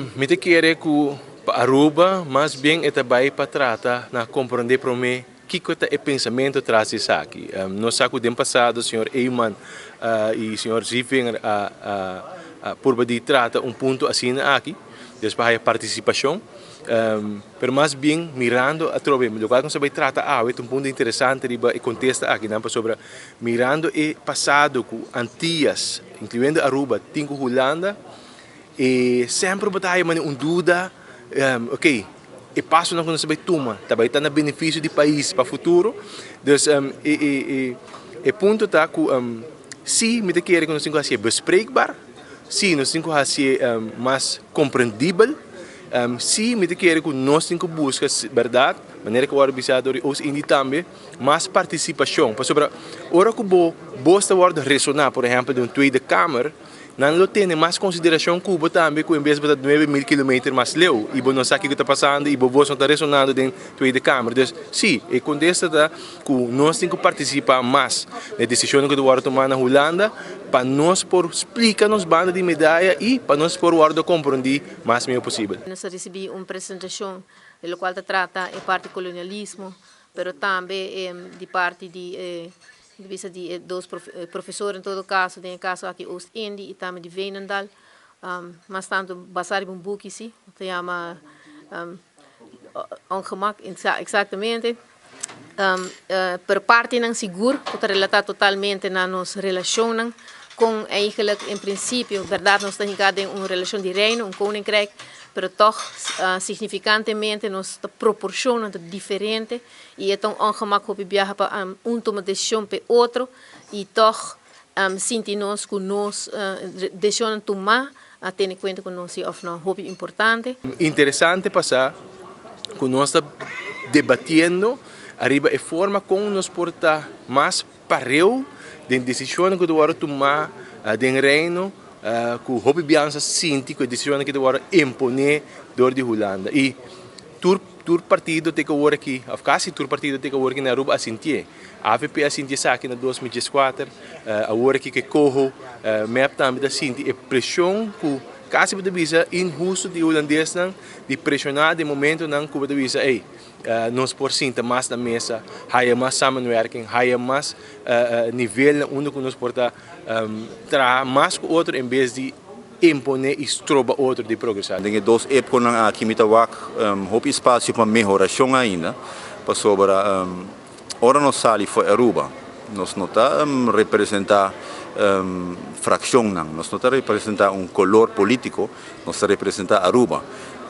Mi ta kere ku pa Aruba mas bien e ta bai pa trata na komprondé promé kiko ta e pensamentu tras di esaki. Nos sa ku den pasado señor Eman i señor Zievinger a purba di trata un punto asina aki, des pa haya partisipashon. Pero mas bien mirando atrobe lokual ku nos a bai trata awe ta un punto interesante riba e kontesta akinan pasobra mirando e pasado ku Antias, inkluyendo Aruba, tin ku Hulanda, E semper bo ta haya manera un duda, ok, e pasonan ku nos ta bai tuma ta bai ta na benefisio di pais pa futuro? Dus e punto ta ku si mi ta kere ku nos tin ku hasié bespreekbaar, si nos tin ku hasié mas komprendibel, si mi ta kere ku nos tin ku buska bèrdat, manera ku wòrdu bisa dor di Oost-Indie tambe, mas partisipashon. Pasobra ora ku bo bos ta wòrdu resoná, por ehèmpel den un Tweede Kamer, Nan lo tene mas konsiderashon ku bo tambe ku en bes bo ta 9000 kilometer mas leu i bo no sa kiko ta pasando i bo bos no ta resonando den Tweede Kamer. Dus, sí, e kontesta ta ku nos tin ku partisipá mas na e desishonnan ku ta wòrdu tumá na Hulanda pa nos por splika nos banda di medaya i pa nos por wòrdu komprondí mas mihó posibel. Nos a risibí un presentashon den lokual ta trata e parti kolonialismo, pero tambe di parti di e Di bisa di e dos profesor en todo caso, den e caso aki Oost-Indie y tambe di Veenendaal, mas tanto basa riba un buki si, ta yama Ongemak, exactamente, pero partinan sigur cu ta relata totalmente na nos relacionnan con eigenlijk en principio, berdad nos ta hinca den un relacion di reino, un koninkrijk, pero toch significantemente nos ta proporcionnan ta diferente. I e ta un ongemak hopi biaha pa un tuma desishon p'e otro i tòg sinti nos ku nos desishonnan tumá a tene kuenta ku nos si òf nò. Hopi importante. Interesante pa sa ku nos ta debatiendo ariba e forma kon nos por ta mas pareu den desishonnan ku ta wòrdu tumá den Reino ku hopi biaha nos a sinti ku e desishonnan aki ta wòrdu imponé dor di Hulanda. I tur Tur partido te ku awor aki, òf kasi tur partido te ku awor aki na Aruba a sintié. Avp a sinti esaki na 2014, awor aki ku e coho, mep tambe ta sinti e preshon ku kasi bo ta bisa inhusto di e hulandesnan di preshoná den momentonan ku bo ta bisa ey, nos por sinta mas na mesa, haya mas samenwerking, haya mas nivelnan unda ku nos por ta traha mas ku otro en bes di imponé i stroba otro di progresá. Den e dos epkonan aki mi ta wak hopi spasio pa mehorashon ainda, pasobra ora nos sali for Aruba nos no ta representá frakshonnan, nos no ta representá un kolor polítiko, nos ta representá Aruba.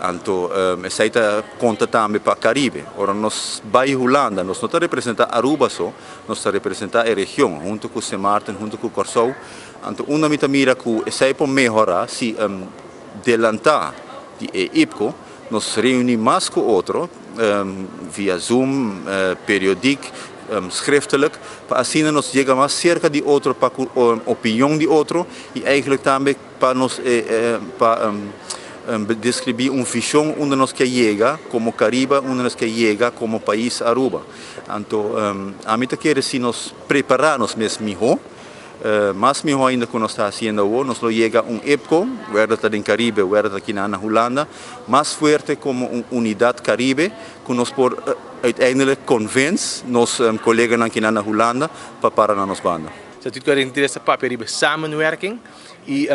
Anto esei ta konta tambe pa Karibe. Ora nos bai Hulanda nos no ta representá Aruba so, nos ta representá e region huntu ku Sint Maarten, huntu ku Kòrsou. Anto unda mi ta mira ku esei por mehorá si delantá di e IPCO nos reuní mas ku otro via Zoom, periodik, schriftelijk, pa asina nos yega mas serka di otro pa ku opinion di otro i eigenlijk tambe pa nos pa deskribí un vishon unda nos ke yega komo Kariba, unda nos ke yega komo pais Aruba. Anto ami ta kere si nos prepará nos mes mihó. Mas mihó ainda ku nos ta hasiendo awor, nos lo yega un epko, wèrda ta den Karibe, wèrda ta kinan na Hulanda, mas fuerte komo un unidat Karibe ku nos por uiteindelijk konvens nos koleganan kinan na Hulanda pa para na nos banda. Statuut 43 ta papia riba samenwerking i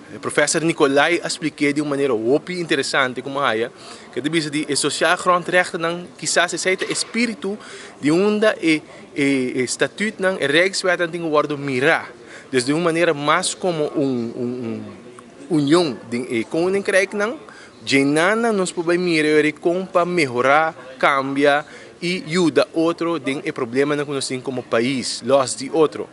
Professor Nicolai a splik'é di un manera hopi interesante ku mi haya, ku e ta bisa di e sociaal grondrechtennan kisas esei ta e spiritu di unda e e statuutnan, e rijkswetnan tin ku wòrdu mirá. Dus di un manera mas komo un un union den e koninkrijknan, djenanan nos por bai mira e kon pa mehorá, kambia i yuda otro den e problemanan ku nos tin komo pais, lòs di otro.